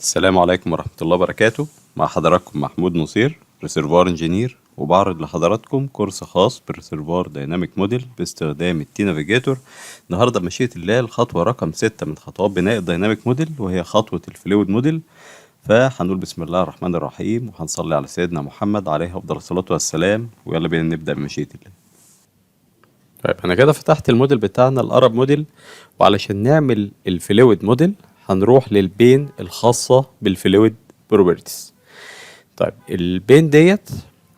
السلام عليكم ورحمة الله وبركاته. مع حضراتكم محمود نصير، reservoir engineer، وبعرض لحضراتكم كورس خاص بال reservoir dynamic model باستخدام ال tNavigator. النهاردة بمشيئة الله الخطوة رقم 6 من خطوات بناء ال dynamic model، وهي خطوة ال fluid model. فهنقول بسم الله الرحمن الرحيم وهنصلي على سيدنا محمد عليه أفضل الصلاة والسلام، ويلا بينا نبدأ بمشيئة الله. طيب، انا كده فتحت الموديل بتاعنا، ال ARAP model، وعلشان نعمل ال fluid model هنروح لل pane الخاصة بال fluid properties. طيب، ال pane ديت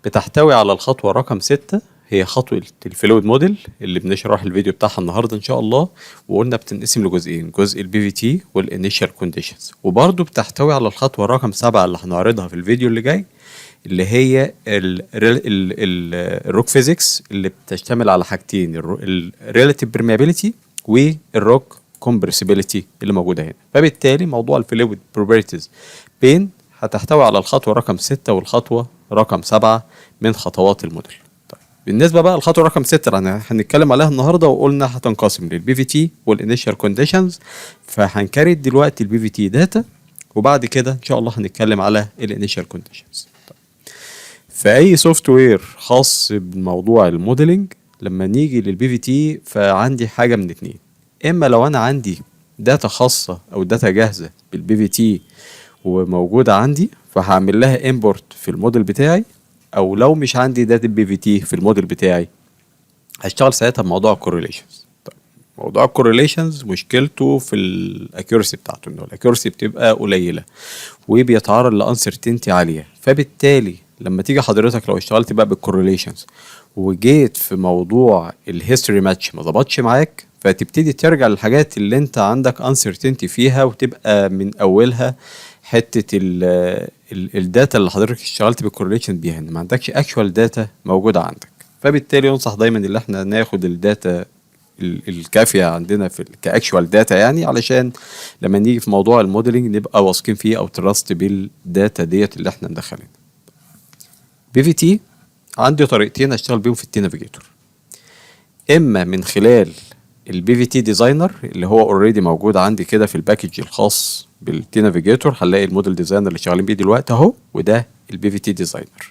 بتحتوي على الخطوة رقم 6، هي خطوة ال fluid model اللي بنشرح الفيديو بتاعها النهاردة إن شاء الله. وقلنا بتنقسم لجزئين، جزء ال PVT وال initial conditions، وبرضه بتحتوي على الخطوة رقم 7 اللي هنعرضها في الفيديو اللي جاي، اللي هي ال rock physics، اللي بتشتمل على حاجتين، ال relative permeability وال rock compressibility اللي موجودة هنا. فبالتالي موضوع ال fluid properties pane هتحتوي على الخطوة رقم 6 والخطوة رقم 7 من خطوات الموديل. طيب، بالنسبة بقى للخطوة رقم 6 اللي هنتكلم عليها النهارده، وقلنا هتنقسم لل PVT وال initial conditions، فهن create دلوقتي ال PVT data، وبعد كده ان شاء الله هنتكلم على ال initial conditions. في اي software خاص بموضوع ال modeling، لما نيجي لل PVT فعندي حاجة من اتنين: اما لو انا عندي data خاصة او data جاهزة بال PVT وموجودة عندي، فهعمل لها import في الموديل بتاعي، او لو مش عندي data PVT في الموديل بتاعي، هشتغل ساعتها بموضوع ال correlations. طيب، موضوع ال correlations مشكلته في ال accuracy بتاعته، انه ال accuracy بتبقى قليله وبيتعرض ل uncertainty عاليه. فبالتالي لما تيجي حضرتك لو اشتغلت بقى بال correlations وجيت في موضوع ال history match ما ظبطش معاك، فتبتدي ترجع للحاجات اللي انت عندك uncertainty فيها، وتبقى من اولها حتة ال data اللي حضرتك اشتغلت بال correlation بيها، ان ما عندكش actual data موجودة عندك. فبالتالي ينصح دايما ان احنا ناخد ال data الكافيه عندنا في ك actual data، يعني علشان لما نيجي في موضوع ال modeling نبقى واثقين فيه او trust بال data ديت اللي احنا مدخلينها. PVT عندي طريقتين اشتغل بيهم في ال tNavigator: اما من خلال ال PVT designer اللي هو already موجود عندي كده في ال package الخاص بال tNavigator، هنلاقي ال model designer اللي شغالين بيه دلوقتي اهو، وده ال PVT designer.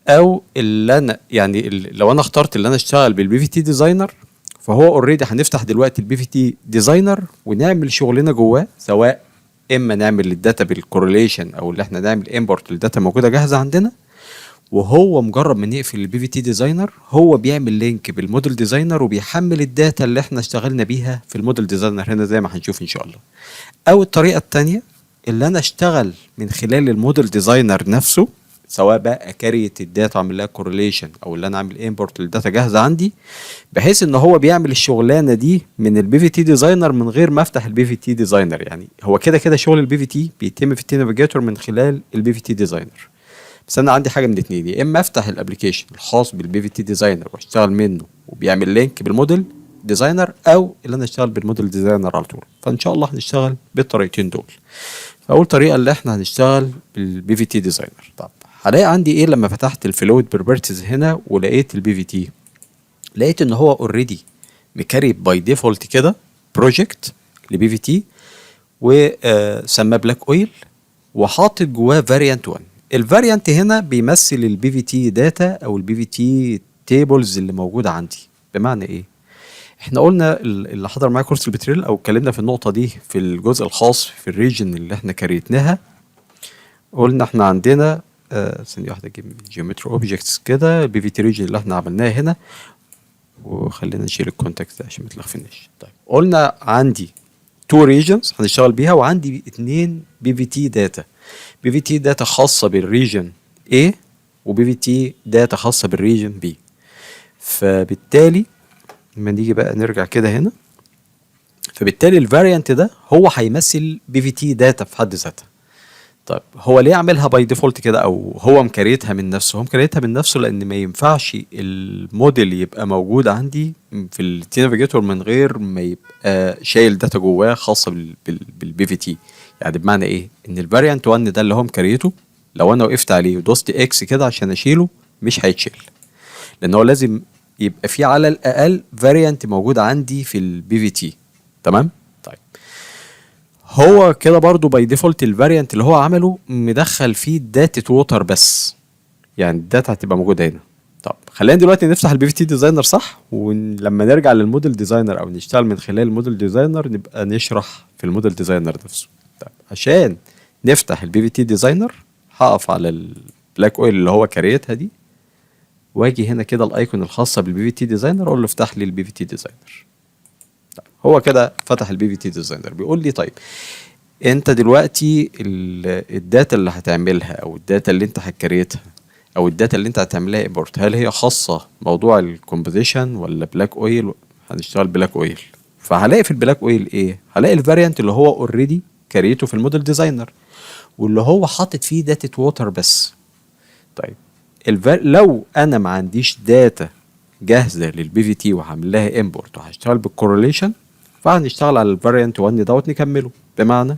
او اللي انا يعني لو انا اخترت اللي انا اشتغل بال PVT designer، فهو already هنفتح دلوقتي ال PVT designer ونعمل شغلنا جواه، سواء اما نعمل ال data بال correlation او اللي احنا نعمل import لل data موجودة جاهزة عندنا. وهو مجرد ما نقفل ال PVT designer، هو بيعمل link بال model designer وبيحمل ال data اللي احنا اشتغلنا بيها في ال model designer هنا، زي ما هنشوف ان شاء الله. او الطريقة الثانية اللي انا اشتغل من خلال ال model designer نفسه، سواء بقى create ال data واعمل لها correlation او اللي انا اعمل import لل data جاهزة عندي، بحيث ان هو بيعمل الشغلانة دي من ال PVT designer من غير ما افتح ال PVT designer. يعني هو كده كده شغل ال PVT بيتم في ال tNavigator من خلال ال PVT designer، بس انا عندي حاجة من اتنين: يا اما افتح ال application الخاص بال PVT designer واشتغل منه وبيعمل link بال model designer، او اللي انا اشتغل بال model designer على طول. فان شاء الله هنشتغل بالطريقتين دول. فاول طريقه اللي احنا هنشتغل بال PVT designer. طب هلاقي عندي ايه لما فتحت ال fluid properties هنا ولقيت ال PVT؟ لقيت ان هو already م create by default كده project ل PVT وسماه black oil وحاطط جواه variant 1. ال variant هنا بيمثل ال PVT data او ال PVT tables اللي موجودة عندي. بمعنى ايه؟ احنا قلنا، اللي حضر معايا كورس البتريل او اتكلمنا في النقطة دي في الجزء الخاص في ال region اللي احنا create ناها، قلنا احنا عندنا ثانية واحدة، اجيب geometry objects كده، ال PVT region اللي احنا عملناه هنا، وخلينا نشيل ال context ده عشان ما تلخفناش. طيب، قلنا عندي two regions هنشتغل بيها، وعندي اتنين PVT data، PVT data خاصة بال region A و PVT data خاصة بال region B. فبالتالي لما نيجي بقى نرجع كده هنا، فبالتالي ال variant ده هو هيمثل PVT data في حد ذاتها. طيب، هو ليه عاملها by default كده او هو م create ها من نفسه؟ هو م create ها من نفسه لان ما ينفعش الموديل يبقى موجود عندي في ال tNavigator من غير ما يبقى شايل data جواه خاصة بال PVT. يعني بمعنى ايه؟ ان ال variant 1 ده اللي هو م create ه، لو انا وقفت عليه ودوست X كده عشان اشيله، مش هيتشيل، لان هو لازم يبقى في على الاقل variant موجود عندي في ال PVT. تمام؟ طيب، هو هو كده برضو by default ال variant اللي هو عمله مدخل فيه data water بس، يعني ال data هتبقى موجودة هنا. طب خلينا دلوقتي نفتح ال PVT designer صح، ولما نرجع لل model designer او نشتغل من خلال ال model designer نبقى نشرح في ال model designer نفسه. طب عشان نفتح ال PVT designer هقف على ال black oil اللي هو create ها دي، واجي هنا كده ال icon الخاصة بال PVT designer، اقول له افتح لي ال PVT designer. طيب هو كده فتح ال PVT designer. بيقول لي طيب انت دلوقتي ال data اللي هتعملها او ال data اللي انت هت create ها او ال data اللي انت هتعملها import، هل هي خاصة موضوع ال composition ولا black oil؟ هنشتغل black oil. فهلاقي في ال black oil ايه؟ هلاقي ال variant اللي هو already create ه في ال model designer واللي هو حاطط فيه data water بس. طيب لو انا ما عنديش data جاهزة لل PVT وهعمل لها import وهشتغل بال correlation، فهنشتغل على ال variant 1 دوت نكمله. بمعنى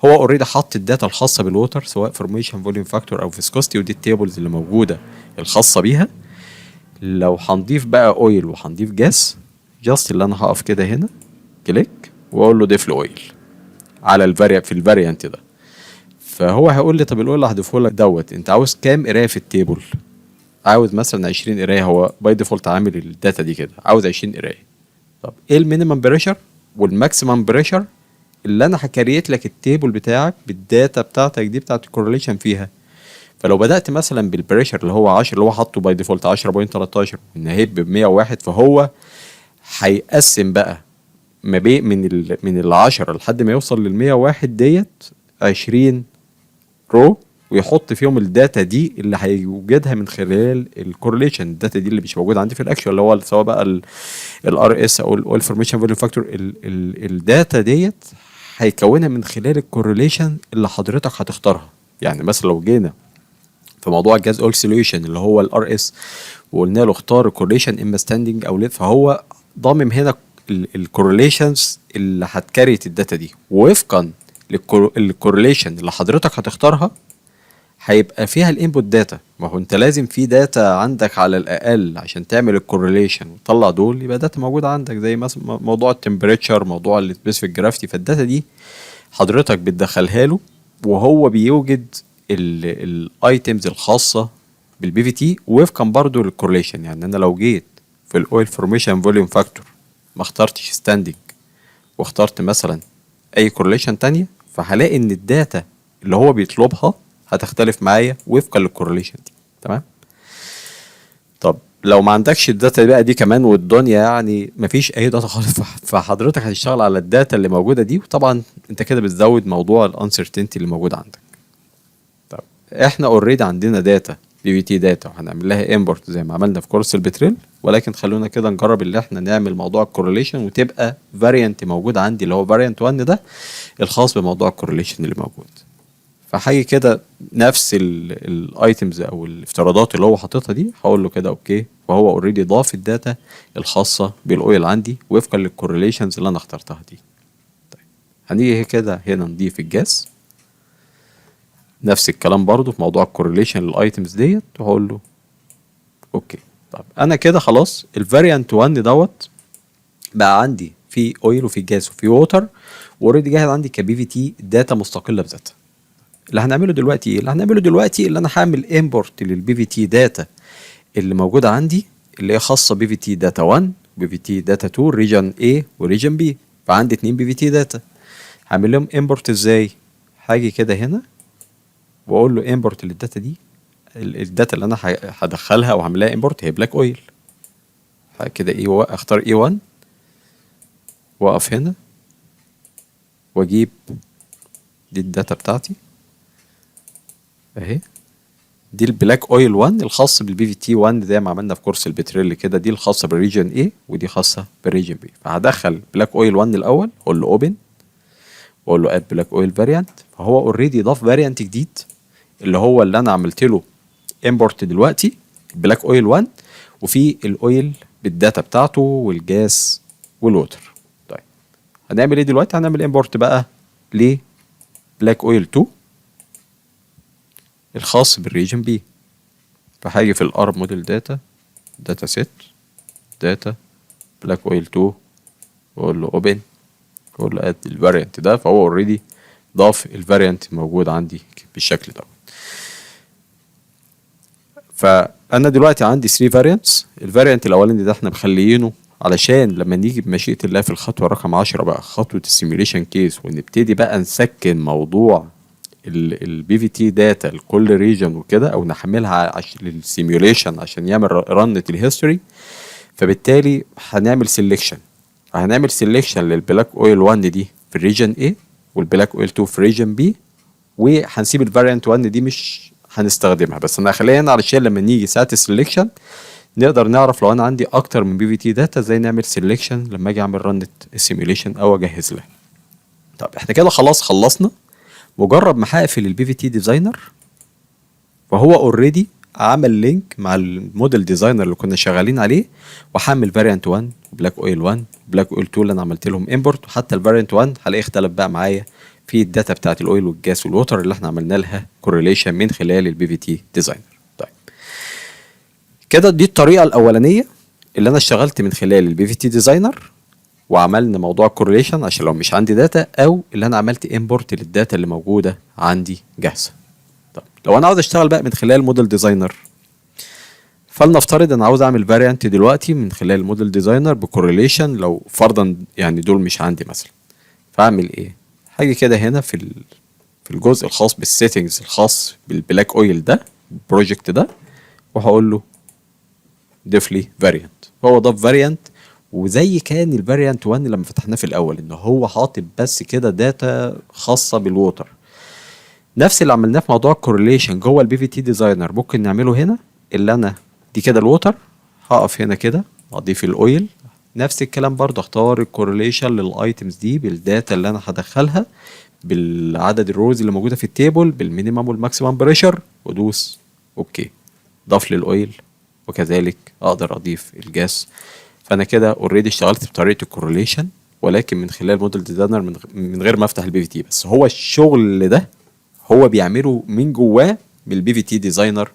هو already حط ال data الخاصة بال water سواء formation volume factor او viscosity، ودي ال tables اللي موجودة الخاصة بيها. لو هنضيف بقى oil وهنضيف gas، just اللي انا هقف كده هنا click واقول له ضيف لي oil على ال variant في ال variant ده. فهو هيقول لي طب ال oil اللي هضيفه لك دوت انت عاوز كام قرايه في ال table؟ عاوز مثلا 20 قرايه، هو by default عامل ال data دي كده، عاوز 20 قرايه. طب ايه ال minimum pressure وال maximum pressure اللي انا ه create لك ال table بتاعك بال data بتاعتك دي بتاعت ال correlation فيها؟ فلو بدات مثلا بال pressure اللي هو 10 اللي هو حاطه by default 10.13 ونهيت ب 101، فهو هيقسم بقى ما بين من ال 10 لحد ما يوصل لل 101 ديت 20 row، ويحط فيهم ال data دي اللي هيوجدها من خلال ال correlation. ال data دي اللي مش موجودة عندي في الاكشن، اللي هو سواء بقى ال RS او ال oil formation volume factor، ال data ديت هيكونها من خلال ال correlation اللي حضرتك هتختارها. يعني مثلا لو جينا في موضوع ال gas oil solution اللي هو ال RS وقلنا له اختار ال correlation اما standing او lid، فهو ضامم هنا ال correlations اللي هت create ال data دي، ووفقا لل correlation اللي حضرتك هتختارها هيبقى فيها ال input data. ما هو انت لازم في data عندك على الاقل عشان تعمل ال correlation وتطلع دول، يبقى data موجودة عندك زي مثلا موضوع ال temperature، موضوع ال specific gravity. فال data دي حضرتك بتدخلها له وهو بيوجد ال items الخاصة بال PVT وفقا برضو لل correlation. يعني انا لو جيت في ال oil formation volume factor ما اخترتش standing واخترت مثلا اي correlation تانية، فهلاقي ان ال data اللي هو بيطلبها هتختلف معايا وفقا لل correlation دي. تمام. طب لو ما عندكش ال data بقى دي كمان والدنيا يعني مفيش اي data خالص، فحضرتك هتشتغل على ال data اللي موجودة دي، وطبعا انت كده بتزود موضوع ال uncertainty اللي موجود عندك. طب احنا already عندنا data PVT data وهنعمل لها import زي ما عملنا في كورس ال Petrel، ولكن خلونا كده نجرب اللي احنا نعمل موضوع ال correlation وتبقى variant موجود عندي اللي هو variant 1 ده الخاص بموضوع ال correlation اللي موجود. فحاجه كده نفس ال items او الافتراضات اللي هو حاططها دي، هقول له كده okay، فهو already ضاف ال data الخاصة بال oil عندي وفقا لل correlations اللي انا اخترتها دي. طيب هنيجي كده هنا نضيف الجاس، نفس الكلام برضو في موضوع ال correlation لل items ديت، وهقول له okay. طب انا كده خلاص ال variant 1 دوت بقى عندي في oil وفي جاس وفي water، و already جاهز عندي ك PVT data مستقلة بذاتها. اللي هنعمله دلوقتي ايه؟ اللي هنعمله دلوقتي اللي انا هعمل import لل PVT data اللي موجودة عندي اللي هي خاصة PVT data 1، PVT data 2، region A و region B. فعندي اتنين PVT data، هعمل لهم import ازاي؟ هاجي كده هنا واقول له import لل data دي. ال data اللي انا هدخلها وهعمل لها import هي black oil. كده ايه، اختار A 1 واقف هنا واجيب دي ال data بتاعتي اهي، دي ال black oil 1 الخاص بال PVT 1 زي ما عملنا في كورس ال Petrel كده. دي الخاصة بال region A ودي خاصة بال region B. فهدخل black oil 1 الاول، اقول له open واقول له add black oil variant. فهو already ضاف variant جديد اللي هو اللي انا عملت له import دلوقتي black oil 1، وفي ال oil بال data بتاعته وال gas وال water. طيب هنعمل ايه دلوقتي؟ هنعمل import بقى ل black oil 2 الخاص بال region B. فهاجي في ال R model data، data set، data، black oil 2، واقول له open، واقول له add black oil variant. اقول له add ال variant ده، فهو already ضاف ال variant موجود عندي بالشكل ده. فانا دلوقتي عندي 3 variants. ال variant الاولاني ده احنا مخليينه علشان لما نيجي بمشيئة الله في الخطوة رقم 10 بقى، خطوة ال simulation case، ونبتدي بقى نسكن موضوع ال PVT data لكل region وكده، او نحملها لل simulation عشان يعمل run ال history. فبالتالي هنعمل selection لل black oil 1 دي في ال region A وال black oil 2 في region B، وهنسيب ال variant 1 دي مش هنستخدمها. بس انا هخليها هنا علشان لما نيجي ساعة ال selection نقدر نعرف لو انا عندي اكتر من PVT data ازاي نعمل selection لما اجي اعمل run ال simulation او اجهز لها. طب احنا كده خلاص خلصنا. مجرد ما هقفل ال PVT designer فهو already عمل link مع ال model designer اللي كنا شغالين عليه، وحمل variant 1، black oil 1، black oil 2 اللي انا عملت لهم import. وحتى ال variant 1 هلاقيه اختلف بقى معايا في ال data بتاعت ال oil وال gas وال water اللي احنا عملنا لها correlation من خلال ال PVT designer. طيب، كده دي الطريقة الاولانية اللي انا اشتغلت من خلال ال PVT designer وعملنا موضوع correlation عشان لو مش عندي data، او اللي انا عملت import لل data اللي موجودة عندي جاهزه. طب لو انا عاوز اشتغل بقى من خلال model designer، فلنفترض انا عاوز اعمل variant دلوقتي من خلال model designer ب correlation، لو فرضا يعني دول مش عندي مثلا، فاعمل ايه؟ هاجي كده هنا في الجزء الخاص بال settings الخاص بال black oil ده، ال project ده، وهقول له ضيف لي variant. هو ضاف variant، وزي كان ال variant 1 لما فتحناه في الاول ان هو حاطط بس كده data خاصة بال water. نفس اللي عملناه في موضوع ال correlation جوه ال PVT designer ممكن نعمله هنا. اللي انا دي كده ال water، هقف هنا كده اضيف ال oil، نفس الكلام برضه، اختار ال correlation لل items دي بال data اللي انا هدخلها، بالعدد ال rows اللي موجودة في ال table، بال minimum وال maximum pressure، وادوس okay. ضاف لي ال oil، وكذلك اقدر اضيف الجاس. فانا كده already اشتغلت بطريقة ال correlation ولكن من خلال model designer من غير ما افتح ال PVT. بس هو الشغل ده هو بيعمله من جواه من ال PVT designer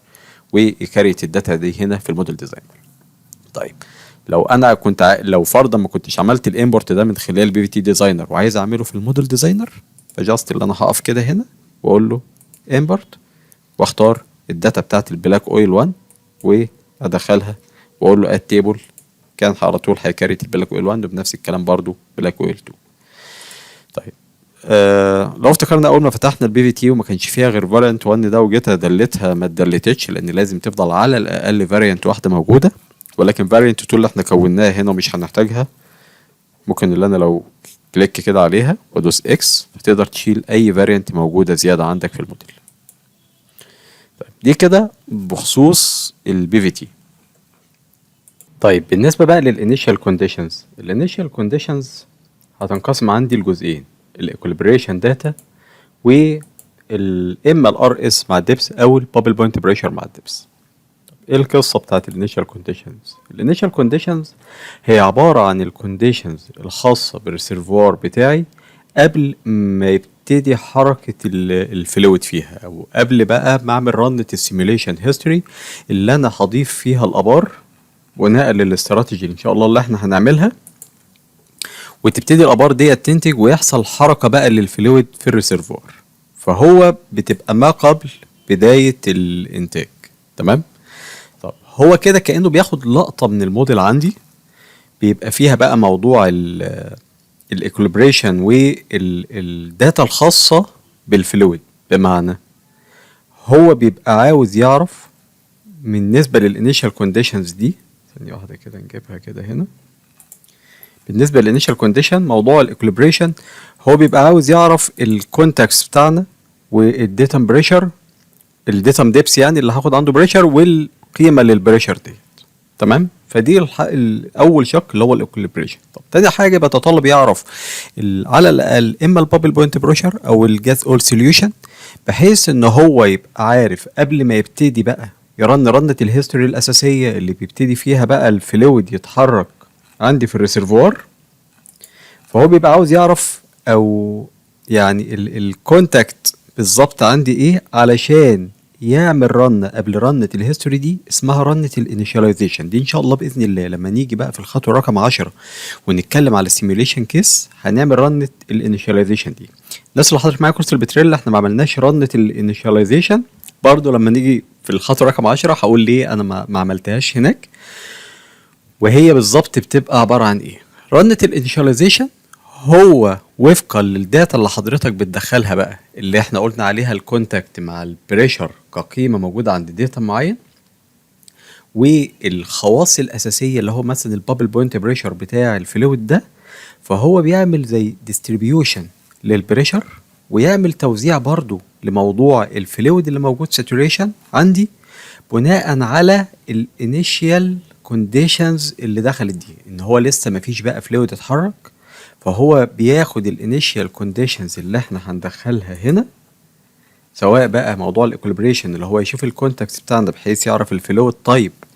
وي create ال data دي هنا في ال model designer. طيب، لو انا كنت لو فرضا ما كنتش عملت ال import ده من خلال PVT designer وعايز اعمله في ال model designer، ف just اللي انا هقف كده هنا واقول له import واختار ال data بتاعت ال black oil 1 وادخلها واقول له add table، كان على طول هي create ال black oil 1، وبنفس الكلام برضو black oil 2. طيب، لو افتكرنا اول ما فتحنا ال PVT وما كانش فيها غير variant 1 ده، وجيت ا delete ها ما اتدلتتش، لان لازم تفضل على الاقل variant واحدة موجوده. ولكن variant 2 اللي احنا كوناها هنا ومش هنحتاجها، ممكن اللي انا لو click كده عليها وادوس X فتقدر تشيل اي variant موجودة زيادة عندك في الموديل. طيب، دي كده بخصوص ال PVT. طيب، بالنسبة بقى لل initial conditions، ال initial conditions هتنقسم عندي لجزئين: ال equilibration data و اما ال RS مع ال depth او ال bubble point pressure مع ال depth. ايه القصة بتاعت ال initial conditions؟ ال initial conditions هي عبارة عن ال conditions الخاصة بال reservoir بتاعي قبل ما يبتدي حركة ال fluid فيها، او قبل بقى ما اعمل run ال simulation history اللي انا هضيف فيها الابار بناء للاستراتيجي ان شاء الله اللي احنا هنعملها، وتبتدي الابار ديت تنتج ويحصل حركة بقى لل fluid في ال reservoir. فهو بتبقى ما قبل بداية الانتاج، تمام؟ طب هو كده كانه بياخد لقطة من الموديل عندي بيبقى فيها بقى موضوع ال equilibration وال data الخاصة بال fluid، بمعنى هو بيبقى عاوز يعرف بالنسبة لل initial conditions دي. ثانية واحدة كده نجيبها كده هنا. بالنسبة لل initial condition، موضوع ال equilibration، هو بيبقى عاوز يعرف ال contacts بتاعنا وال datum pressure، ال datum depth يعني اللي هاخد عنده pressure والقيمة لل pressure ديت، تمام؟ فدي اول شق اللي هو ال equilibration. طب تاني حاجة بيتطلب يعرف على الاقل اما ال bubble point pressure او ال gas oil solution، بحيث ان هو يبقى عارف قبل ما يبتدي بقى ي run رنة ال history الاساسية اللي بيبتدي فيها بقى ال fluid يتحرك عندي في ال reservoir. فهو بيبقى عاوز يعرف او يعني ال contact بالظبط عندي ايه علشان يعمل run قبل run ة ال history دي اسمها run ة ال initialization دي. ان شاء الله باذن الله لما نيجي بقى في الخطوة رقم 10 ونتكلم على ال simulation case هنعمل run ة ال initialization دي. الناس اللي حضرت معايا كورس ال Petrel، احنا ما عملناش run ة ال initialization. برضو لما نيجي في الخطوة رقم 10 هقول ليه انا ما عملتهاش هناك، وهي بالظبط بتبقى عبارة عن ايه. run ة ال initialization هو وفقا لل data اللي حضرتك بتدخلها بقى، اللي احنا قلنا عليها ال contact مع ال pressure كقيمة موجودة عند data معين، والخواص الأساسية اللي هو مثلا ال bubble point pressure بتاع ال fluid ده، فهو بيعمل زي distribution لل pressure ويعمل توزيع برضو لموضوع ال fluid اللي موجود saturation عندي بناء على ال initial conditions اللي دخلت دي، ان هو لسه مفيش بقى fluid اتحرك، فهو بياخد ال initial conditions اللي احنا هندخلها هنا، سواء بقى موضوع ال equilibration اللي هو يشوف ال contacts بتاعنا بحيث يعرف ال fluid type،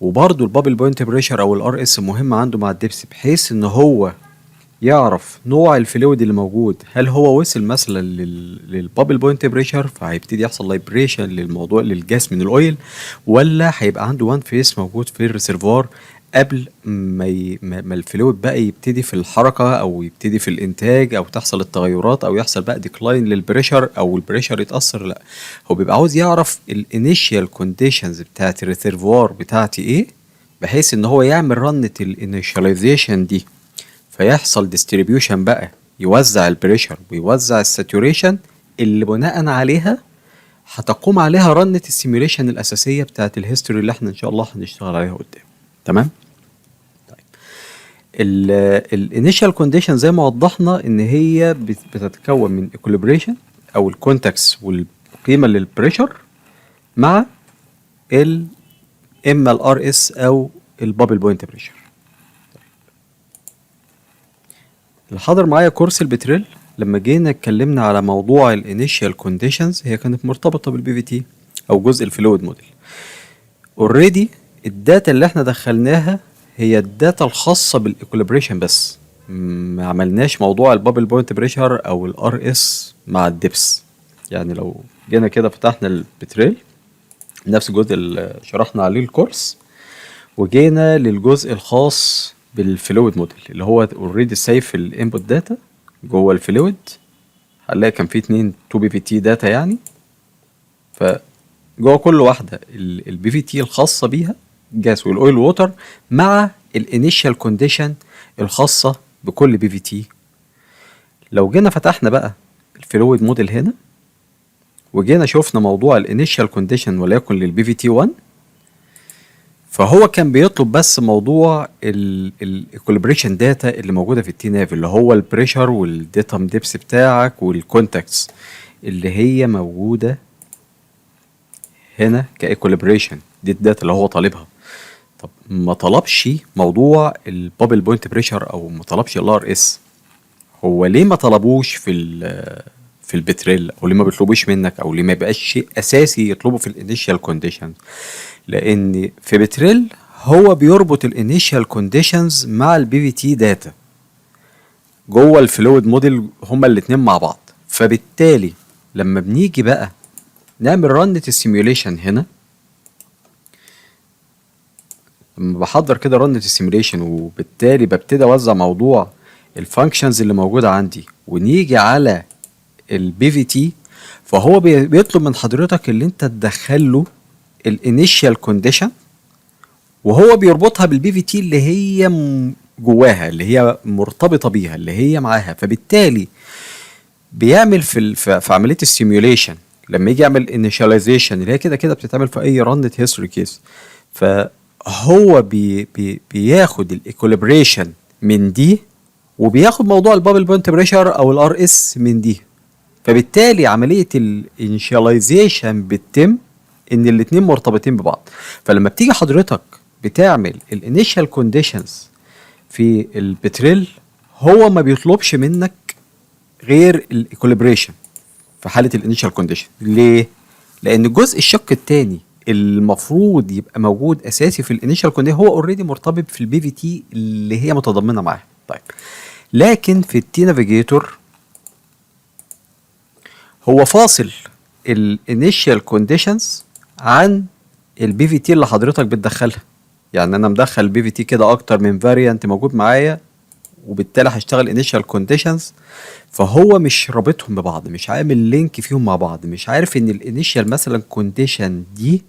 وبرده ال bubble point pressure او ال RS مهم عنده مع ال depth، بحيث ان هو يعرف نوع ال fluid اللي موجود، هل هو وصل مثلا لل bubble point pressure فهيبتدي يحصل liberation للموضوع للجاس من ال oil، ولا هيبقى عنده one phase موجود في ال reservoir قبل ما ال fluid بقى يبتدي في الحركة او يبتدي في الانتاج او تحصل التغيرات او يحصل بقى decline لل pressure او ال pressure يتاثر. لا، هو بيبقى عاوز يعرف ال initial conditions بتاعت ال reservoir بتاعتي ايه، بحيث ان هو يعمل run ة ال initialization دي، فيحصل distribution بقى، يوزع ال pressure ويوزع ال saturation اللي بناء عليها هتقوم عليها run ة ال simulation الأساسية بتاعت ال history اللي احنا إن شاء الله هنشتغل عليها قدام. تمام؟ طيب، ال initial condition زي ما وضحنا ان هي بتتكون من equilibration او ال contacts والقيمة لل pressure مع اما ال RS او ال bubble point pressure. اللي حضر معايا كورس ال Petrel، لما جينا اتكلمنا على موضوع ال initial conditions هي كانت مرتبطة بال PVT او جزء ال fluid model. already ال data اللي احنا دخلناها هي ال data الخاصة بال equilibration بس، ما عملناش موضوع ال bubble point pressure او ال RS مع ال depth. يعني لو جينا كده فتحنا ال Petrel، نفس الجزء اللي شرحنا عليه الكورس، وجينا للجزء الخاص بال fluid model اللي هو already save ال input data جوه ال fluid، هنلاقي كان في اتنين 2 PVT data، يعني فجوة كل واحدة ال PVT الخاصة بيها gas وال oil water مع ال initial condition الخاصة بكل PVT. لو جينا فتحنا بقى ال fluid model هنا وجينا شفنا موضوع ال initial condition وليكن لل PVT 1، فهو كان بيطلب بس موضوع ال equilibration data اللي موجودة في ال TNAV، اللي هو ال pressure وال datum depth بتاعك وال contacts اللي هي موجودة هنا ك equilibration. دي ال data اللي هو طالبها. طب ما طلبش موضوع ال bubble point pressure او ما طلبش ال RS. هو ليه ما طلبوش في ال Petrel، او ليه ما بيطلبوش منك، او ليه ما يبقاش شيء اساسي يطلبه في ال initial condition؟ لان في Petrel هو بيربط ال initial conditions مع ال PVT data جوه ال fluid model، هما الاتنين مع بعض. فبالتالي لما بنيجي بقى نعمل run ة ال simulation هنا، لما بحضر كده run ة ال simulation وبالتالي ببتدي اوزع موضوع ال functions اللي موجودة عندي، ونيجي على ال PVT، فهو بيطلب من حضرتك اللي انت تدخل له ال initial condition وهو بيربطها بال PVT اللي هي جواها، اللي هي مرتبطة بيها، اللي هي معاها. فبالتالي بيعمل في عملية ال simulation لما يجي يعمل initialization اللي هي كده كده بتتعمل في اي run ة history case، فهو بي بي بياخد ال equilibration من دي وبياخد موضوع ال bubble point pressure او ال RS من دي. فبالتالي عملية ال initialization بتتم ان الاتنين مرتبطين ببعض. فلما بتيجي حضرتك بتعمل ال initial conditions في ال Petrel، هو ما بيطلبش منك غير ال equilibration في حاله ال initial condition. ليه؟ لان الجزء الشق الثاني المفروض يبقى موجود اساسي في ال initial condition هو already مرتبط في ال PVT اللي هي متضمنه معاه. طيب، لكن في ال tNavigator هو فاصل ال initial conditions عن ال PVT اللي حضرتك بتدخلها. يعني انا مدخل PVT كده اكتر من variant موجود معايا، وبالتالي هشتغل initial conditions، فهو مش رابطهم ببعض، مش عامل link فيهم مع بعض، مش عارف ان ال initial مثلا condition دي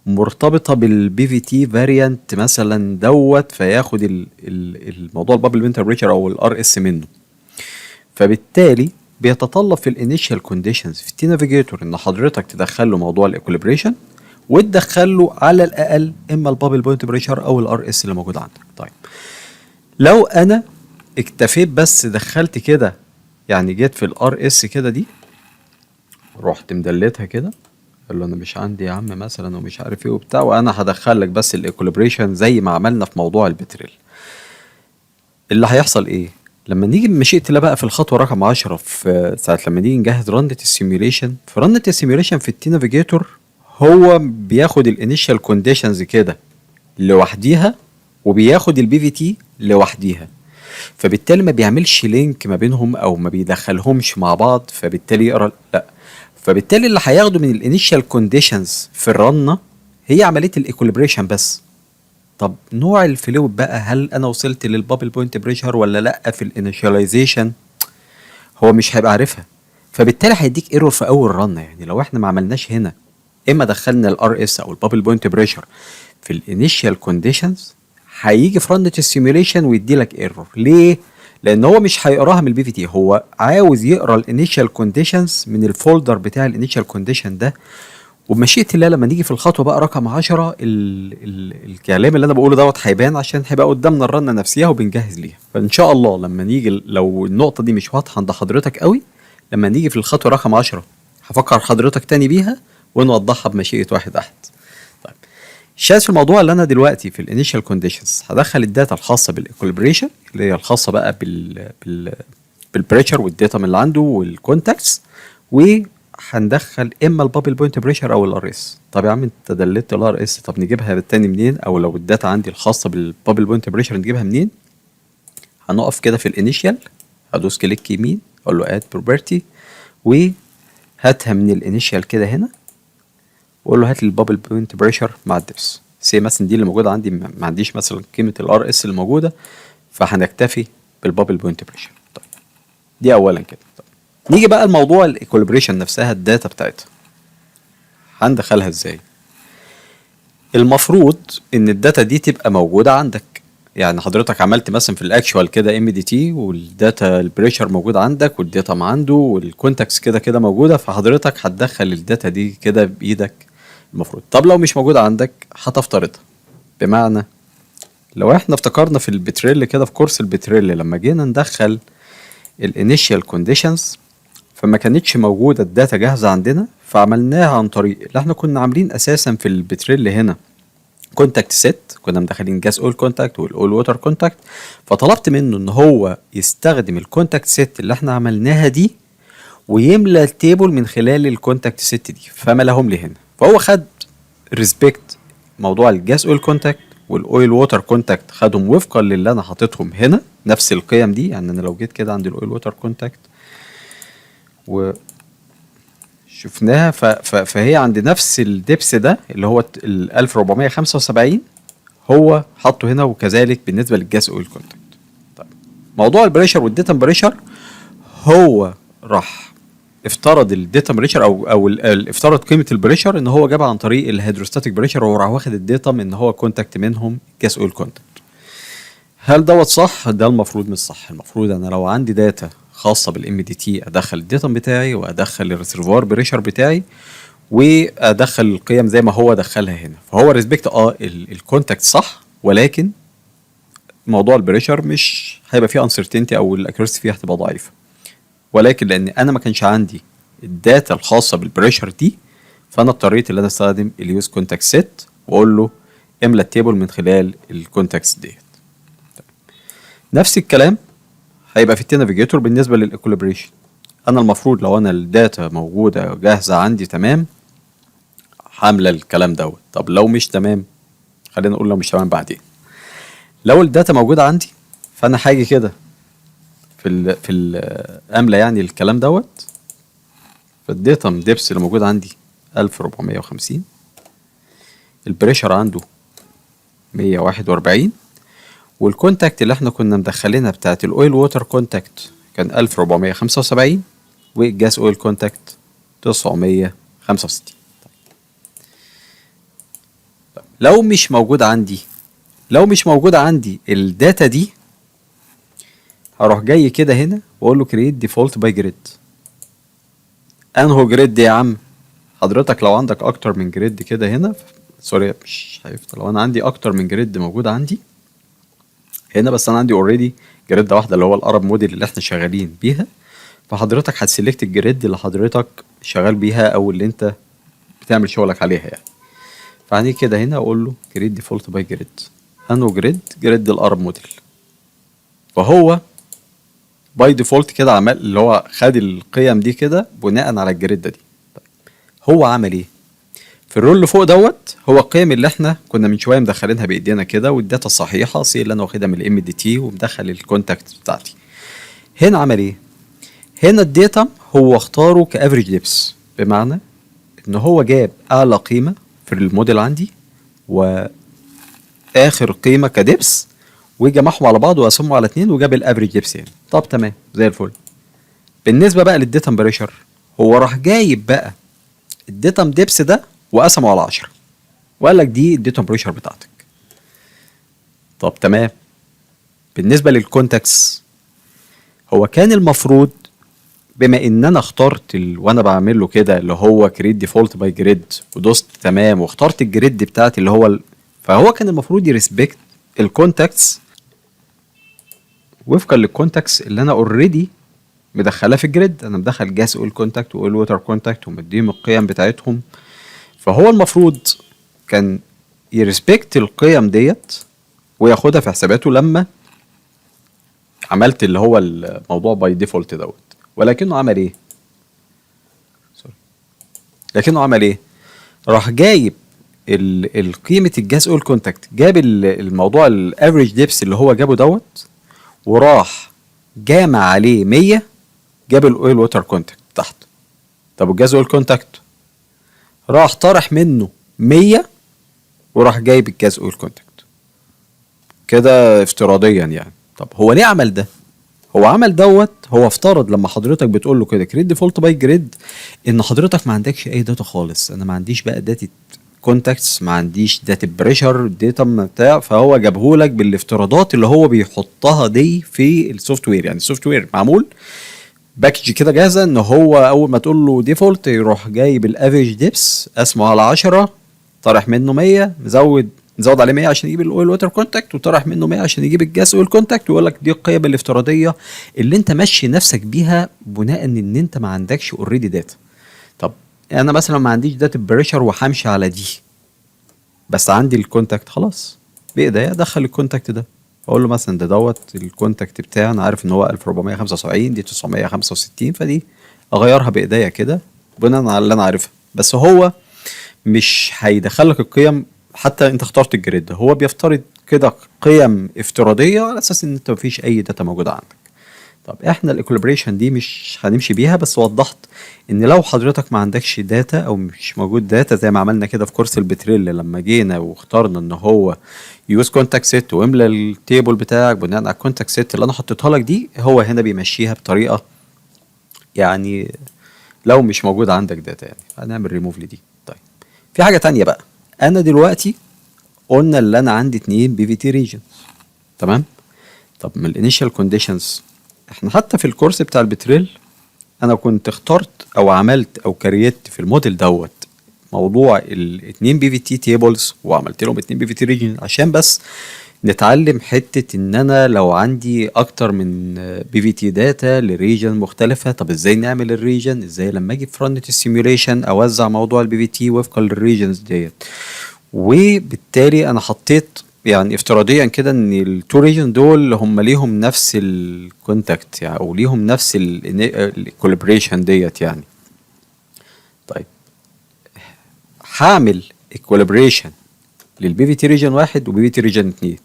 مرتبطة بال PVT variant مثلا دوت، فياخد الموضوع ال bubble point pressure او ال RS منه. فبالتالي بيتطلب في ال initial conditions في ال tNavigator ان حضرتك تدخل له موضوع ال equilibration، وتدخل له على الاقل اما ال bubble point pressure او ال RS اللي موجود عندك. طيب لو انا اكتفيت بس دخلت كده، يعني جيت في ال RS كده دي رحت مدلتها كده، قال له انا مش عندي يا عم مثلا ومش عارف ايه وبتاع، وانا هدخل لك بس ال equilibration زي ما عملنا في موضوع ال Petrel. اللي هيحصل ايه لما نيجي بمشيئة الله بقى في الخطوة رقم 10، في ساعة لما نيجي نجهز رنة ال simulation، في رنة ال simulation في ال tNavigator هو بياخد ال initial conditions كده لوحديها وبياخد ال PVT لوحديها، فبالتالي ما بيعملش link ما بينهم او ما بيدخلهمش مع بعض، فبالتالي يقرا لا، فبالتالي اللي هياخده من ال initial conditions في الرنه هي عملية ال equilibration بس. طب نوع ال fluid بقى، هل انا وصلت لل bubble point pressure ولا لا في ال initialization، هو مش هيبقى عارفها، فبالتالي هيديك error في اول رنه. يعني لو احنا ما عملناش هنا اما دخلنا ال RS او ال bubble point pressure في ال initial conditions، هيجي في رنه ال simulation ويدي لك error. ليه؟ لان هو مش هيقراها من ال PVT، هو عاوز يقرا ال initial conditions من ال folder بتاع ال initial condition ده. وبمشيئة الله لما نيجي في الخطوة بقى رقم 10 ال ال الكلام اللي انا بقوله دوت هيبان، عشان هيبقى قدامنا الرنه نفسها وبنجهز ليها. فان شاء الله لما نيجي، لو النقطة دي مش واضحة عند حضرتك قوي، لما نيجي في الخطوة رقم 10 هفكر حضرتك تاني بيها ونوضحها بمشيئة واحد احد. طيب الشاهد في الموضوع اللي انا دلوقتي في ال initial conditions هدخل ال data الخاصة بال equilibration اللي هي الخاصة بقى بال pressure وال datum اللي عنده وال contacts، وهندخل اما ال bubble point pressure او ال RS. طب يا عم انت دلت ال RS، طب نجيبها بالتاني منين؟ او لو ال data عندي الخاصة بال bubble point pressure نجيبها منين؟ هنقف كده في ال initial، هدوس click يمين، اقول له add property، وهاتها من ال initial كده هنا، واقول له هات لي ال bubble point pressure مع ال depth سي مثلا، دي اللي موجودة عندي، ما عنديش مثلا قيمة ال RS اللي موجوده، فهنكتفي بال bubble point pressure. طيب دي اولا كده. طيب نيجي بقى الموضوع ال equilibration نفسها، ال data بتاعتها هندخلها ازاي؟ المفروض ان ال data دي تبقى موجودة عندك، يعني حضرتك عملت مثلا في ال actual كده MDT، وال data ال pressure موجود عندك وال datum عنده وال contacts كده كده موجوده، فحضرتك هتدخل ال data دي كده بايدك المفروض. طب لو مش موجودة عندك هتفترضها، بمعنى لو احنا افتكرنا في ال Petrel كده، في كورس ال Petrel لما جينا ندخل ال initial conditions فما كانتش موجودة ال data جاهزة عندنا، فعملناها عن طريق اللي احنا كنا عاملين اساسا في ال Petrel هنا contact set، كنا مدخلين gas oil contact وال oil water contact، فطلبت منه ان هو يستخدم ال contact set اللي احنا عملناها دي ويملى ال table من خلال ال contact set دي، فملاهم لي هنا. فهو خد respect موضوع ال gas oil contact وال oil water contact، خدهم وفقا للي انا حاططهم هنا نفس القيم دي. يعني انا لو جيت كده عند ال oil water contact و شفناها فهي عند نفس ال depth ده اللي هو ال 1475 هو حطه هنا، وكذلك بالنسبة لل gas oil contact. طيب موضوع ال pressure وال datum pressure، هو راح افترض ال datum pressure او افترض قيمة ال pressure ان هو جابها عن طريق ال hydrostatic pressure، وهو راح واخد ال datum ان هو contact منهم gas oil contact. هل دوت صح؟ ده المفروض مش صح. المفروض انا لو عندي data خاصة بال MDT ادخل ال datum بتاعي وادخل ال reservoir pressure بتاعي وادخل القيم زي ما هو دخلها هنا. فهو respect ال contact صح، ولكن موضوع ال pressure مش هيبقى فيه uncertainty او ال accuracy فيها هتبقى ضعيفه. ولكن لان انا ما كانش عندي ال data الخاصة بال pressure دي، فانا اضطريت ان انا استخدم ال use contact set واقول له املى ال table من خلال ال contacts ديت. نفس الكلام هيبقى في ال tNavigator بالنسبة لل equilibration. انا المفروض لو انا ال data موجودة جاهزة عندي تمام هاملى الكلام دوت. طب لو مش تمام، خلينا نقول لو مش تمام بعدين، لو ال data موجودة عندي فانا هاجي كده في ال املى يعني الكلام دوت. فال datum depth اللي موجود عندي 1450، ال pressure عنده 141، وال contact اللي احنا كنا مدخلينها بتاعت ال oil water contact كان 1475، وال gas oil contact 965. طيب، لو مش موجود عندي ال data دي، هروح جاي كده هنا واقول له create default by grid. انهو grid يا عم حضرتك؟ لو عندك اكتر من grid كده هنا، sorry، مش هيفتح. لو انا عندي اكتر من grid موجود عندي هنا، بس انا عندي already grid واحدة اللي هو ال Arab model اللي احنا شغالين بيها، فحضرتك هت select ال grid اللي حضرتك شغال بيها او اللي انت بتعمل شغلك عليها يعني. فهنيجي كده هنا اقول له create default by grid. انه grid؟ grid ال Arab model. فهو by default كده عمل اللي هو خد القيم دي كده بناء على ال grid دي. طيب، هو عمل ايه في ال row اللي فوق دوت؟ هو القيم اللي احنا كنا من شوية مدخلينها بايدينا كده، وال data الصحيحة سي اللي انا واخدها من ال MDT ومدخل ال contact بتاعتي. هنا عمل ايه؟ هنا ال datum هو اختاره ك average depth، بمعنى ان هو جاب اعلى قيمة في الموديل عندي واخر قيمة ك depth وجمعهم على بعض وقسمهم على اتنين وجاب ال average depth يعني. طب تمام، زي الفل. بالنسبة بقى لل datum pressure، هو راح جايب بقى ال datum depth ده وقسمه على 10 وقال لك دي ال datum pressure بتاعتك. طب تمام. بالنسبة لل contacts، هو كان المفروض بما ان انا اخترت وانا بعمل له كده اللي هو create default by grid ودوست تمام واخترت ال grid بتاعتي اللي هو فهو كان المفروض ي respect ال contacts وفقا لل contacts اللي انا already مدخلها في ال grid. انا مدخل gas oil contact و oil water contact ومديهم القيم بتاعتهم، فهو المفروض كان ي respect القيم ديت وياخدها في حساباته لما عملت اللي هو الموضوع by default دوت. ولكنه عمل ايه؟ sorry، لكنه عمل ايه؟ راح جايب القيمة ال gas oil contact، جاب الموضوع ال average depth اللي هو جابه دوت، وراح جامع عليه 100، جاب ال oil water contact تحت. طب وال gas oil contact؟ راح طرح منه 100 وراح جايب ال gas oil contact كده افتراضيا يعني. طب هو ليه عمل ده؟ هو عمل دوت، هو افترض لما حضرتك بتقول له كده create default by grid ان حضرتك ما عندكش اي data خالص. انا ما عنديش بقى data contacts، ما عنديش data pressure، data بتاع، فهو جابهولك بالافتراضات اللي هو بيحطها دي في ال software. يعني ال software معمول package كده جاهزه، ان هو اول ما تقول له default يروح جايب ال average depth، قسمه على 10، طرح منه 100، مزود عليه 100 عشان يجيب ال oil water contact، وطرح منه 100 عشان يجيب ال gas oil contact، ويقول لك دي القيم الافتراضية اللي انت ماشي نفسك بيها بناء ان انت ما عندكش already data. طب انا مثلا ما عنديش data pressure وهمشي على دي، بس عندي ال contact، خلاص بايديا ادخل ال contact ده، اقول له مثلا ده دوت ال contact بتاعي، انا عارف ان هو 1475، دي 965، فدي اغيرها بايديا كده بناء على اللي انا عارفها. بس هو مش هيدخلك القيم حتى انت اخترت ال grid، هو بيفترض كده قيم افتراضية على اساس ان انت مفيش اي data موجودة عندك. طب احنا ال equilibration دي مش هنمشي بيها، بس وضحت ان لو حضرتك ما عندكش data او مش موجود data، زي ما عملنا كده في كورس البتريل لما جينا واخترنا ان هو use contact set واملى ال table بتاعك بناء على ال contact set اللي انا حطيتها لك دي، هو هنا بيمشيها بطريقة يعني لو مش موجود عندك data يعني. هنعمل ريموف لدي. طيب، في حاجة تانية بقى. انا دلوقتي قلنا اللي انا عندي اتنين PVT region، تمام؟ طب من ال initial conditions، احنا حتى في الكورس بتاع البتريل انا كنت اخترت او عملت او create في الموديل دوت موضوع الاتنين PVT tables وعملت لهم اتنين PVT region عشان بس نتعلم حتة ان انا لو عندي اكتر من PVT data ل region مختلفة، طب ازاي نعمل ال region؟ ازاي لما اجي في run ال simulation اوزع موضوع ال PVT وفقا لل regions ديت؟ وبالتالي انا حطيت يعني افتراضيا كده ان ال two region دول هم ليهم نفس ال contact يعني او ليهم نفس ال equilibration ديت يعني. طيب، هعمل equilibration لل PVT region واحد و PVT region اتنين،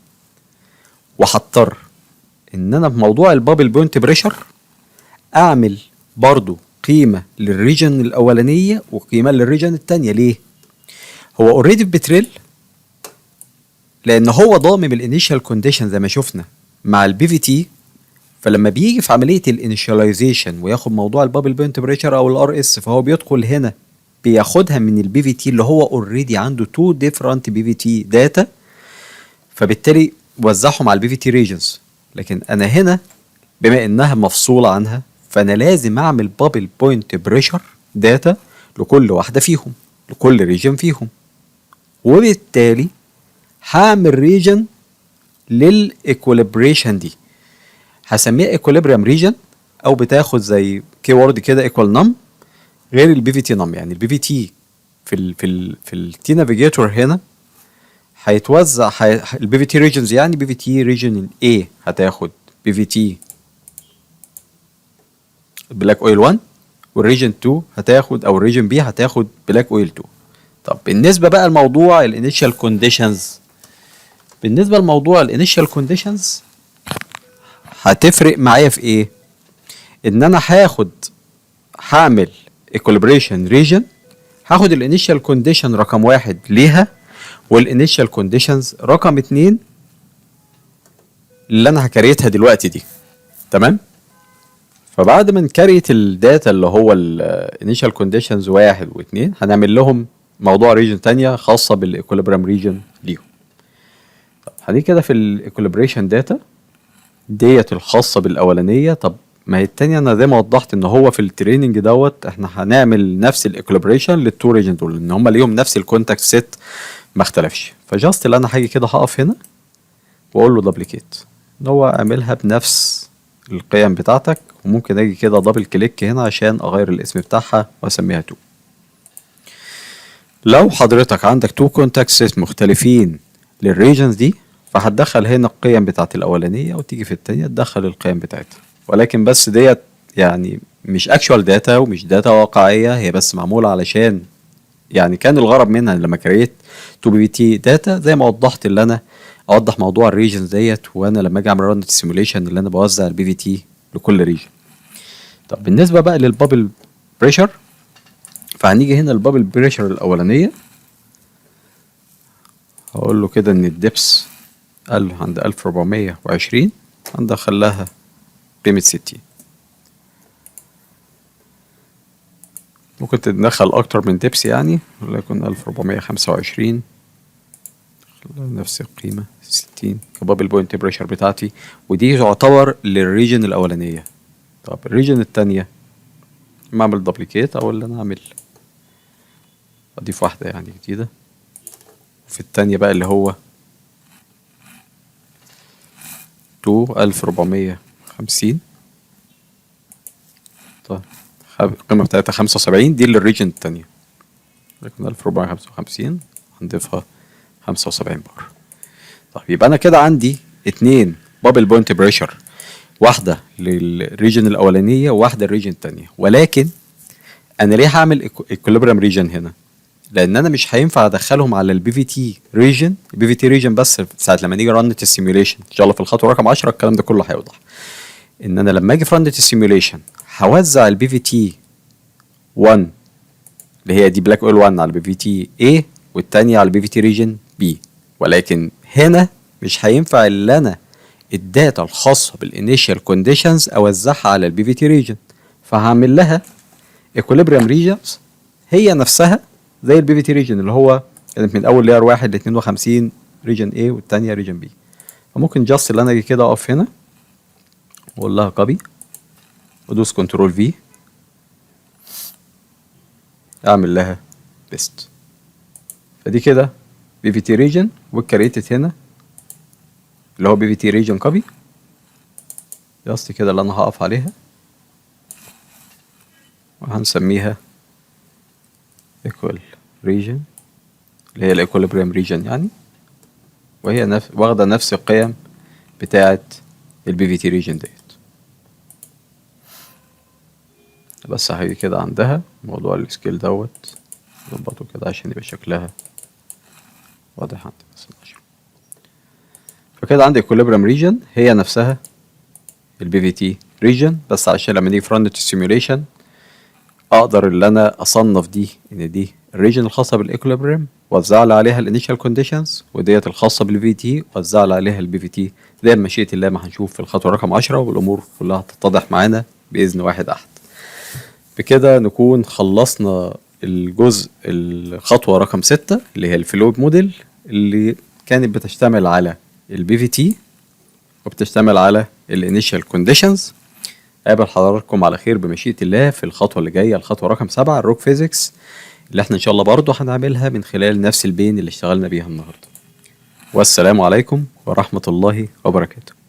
وهضطر ان انا في موضوع ال bubble point pressure اعمل برضو قيمة لل region الاولانية وقيمه لل region الثانيه. ليه؟ هو already في Petrel، لان هو ضامم ال initial condition زي ما شفنا مع ال PVT. فلما بيجي في عملية ال initialization وياخد موضوع ال bubble point pressure او ال RS، فهو بيدخل هنا بياخدها من ال PVT اللي هو already عنده two different PVT data، فبالتالي وزعهم على ال PVT regions. لكن انا هنا بما انها مفصوله عنها، فانا لازم اعمل bubble point pressure data لكل واحدة فيهم، لكل region فيهم، وبالتالي هعمل region لل equilibration دي هسميها equilibrium region، او بتاخد زي keyword كده equal num غير ال PVT num. يعني ال PVT في ال tNavigator هنا هيتوزع ال PVT regions، يعني PVT region A هتاخد PVT black oil 1، وال region 2 هتاخد، او ال region B هتاخد black oil 2. طب بالنسبة بقى لموضوع ال initial conditions، بالنسبة لموضوع ال initial conditions هتفرق معايا في ايه؟ ان انا هاخد هعمل equilibration region، هاخد ال initial condition رقم 1 ليها وال initial conditions رقم 2 اللي انا ه create ها دلوقتي دي، تمام؟ فبعد ما ن create ال data اللي هو ال initial conditions 1 و2، هنعمل لهم موضوع region تانية خاصة بال equilibrium region ليهم. طب هنيجي كده في ال equilibration data ديت الخاصة بالأولانية. طب ما هي التانية، أنا زي ما وضحت إن هو في ال training دوت إحنا هنعمل نفس ال equilibration لل two region دول، إن هما ليهم نفس ال contact set ما اختلفش. ف just اللي أنا هاجي كده هقف هنا وأقول له duplicate، إن هو اعملها بنفس القيم بتاعتك، وممكن أجي كده double click هنا عشان أغير الاسم بتاعها وأسميها 2. لو حضرتك عندك two contact set مختلفين لل regions دي، فهتدخل هنا القيم بتاعت الأولانية وتيجي في التانية تدخل القيم بتاعتها. ولكن بس ديت يعني مش actual data ومش data واقعية، هي بس معمولة علشان يعني كان الغرض منها لما create two PVT data زي ما وضحت اللي انا اوضح موضوع ال regions ديت، وانا لما اجي اعمل run simulation اللي انا بوزع ال PVT لكل region. طب بالنسبة بقى لل bubble pressure، فهنيجي هنا ال bubble pressure الاولانيه، هقول له كده ان ال depth قال عند 1420 هندخل لها قيمة 60. ممكن تدخل أكتر من depth يعني، وليكن 1425 نفس القيمة 60 ك bubble point pressure بتاعتي، ودي تعتبر لل region الأولانية. طب ال region التانية ما أعمل duplicate أو اللي أنا أعمل أضيف واحدة يعني جديدة. وفي التانية بقى اللي هو 2 1450، طيب القيمة بتاعتها 75، دي لل region التانية، لكن 1455 هنضيفها 75 بار. طيب يبقى أنا كده عندي اتنين bubble point pressure، واحدة لل region الأولانية وواحدة لل region التانية. ولكن أنا ليه هعمل equilibrium region هنا؟ لأن أنا مش هينفع أدخلهم على ال PVT region، ال PVT region بس ساعة لما نيجي run ال simulation إن شاء الله في الخطوة رقم 10 الكلام ده كله هيوضح. إن أنا لما أجي في run ال simulation هوزع ال PVT 1 اللي هي دي black oil 1 على PVT A والتانية على PVT region B، ولكن هنا مش هينفع اللي انا ال data الخاصة بال initial conditions اوزعها على ال PVT region، فهعمل لها equilibrium regions هي نفسها زي ال PVT region اللي هو كانت من اول layer 1 ل 52 region A والتانية region B. فممكن just اللي انا اجي كده اقف هنا واقول لها copy وادوس control V، اعمل لها paste. فدي كده PVT region وال created هنا اللي هو PVT region copy، just كده اللي انا هقف عليها وهنسميها equal region اللي هي ال equilibrium region يعني، وهي واخدة نفس القيم بتاعة ال PVT region ديت. بس هاجي كده عندها موضوع ال scale دوت ظبطه كده عشان يبقى شكلها واضح عندي بس. فكده عندي equilibrium region هي نفسها ال PVT region، بس عشان لما نيجي في run simulation اقدر اللي انا اصنف دي ان دي ال region الخاصة بال equilibrium، وزع لي عليها ال initial conditions، وديت الخاصة بال PVT، وزع لي عليها ال PVT، زي بمشيئة الله ما هنشوف في الخطوة رقم 10، والامور كلها هتتضح معانا باذن واحد احد. بكده نكون خلصنا الجزء الخطوة رقم 6 اللي هي ال fluid model، اللي كانت بتشتمل على ال PVT وبتشتمل على ال initial conditions. قابل حضراتكم على خير بمشيئة الله في الخطوة اللي جاية، الخطوة رقم 7، ال rock physics، اللي احنا ان شاء الله برضو هنعملها من خلال نفس ال pane اللي اشتغلنا بيها النهاردة. والسلام عليكم ورحمة الله وبركاته.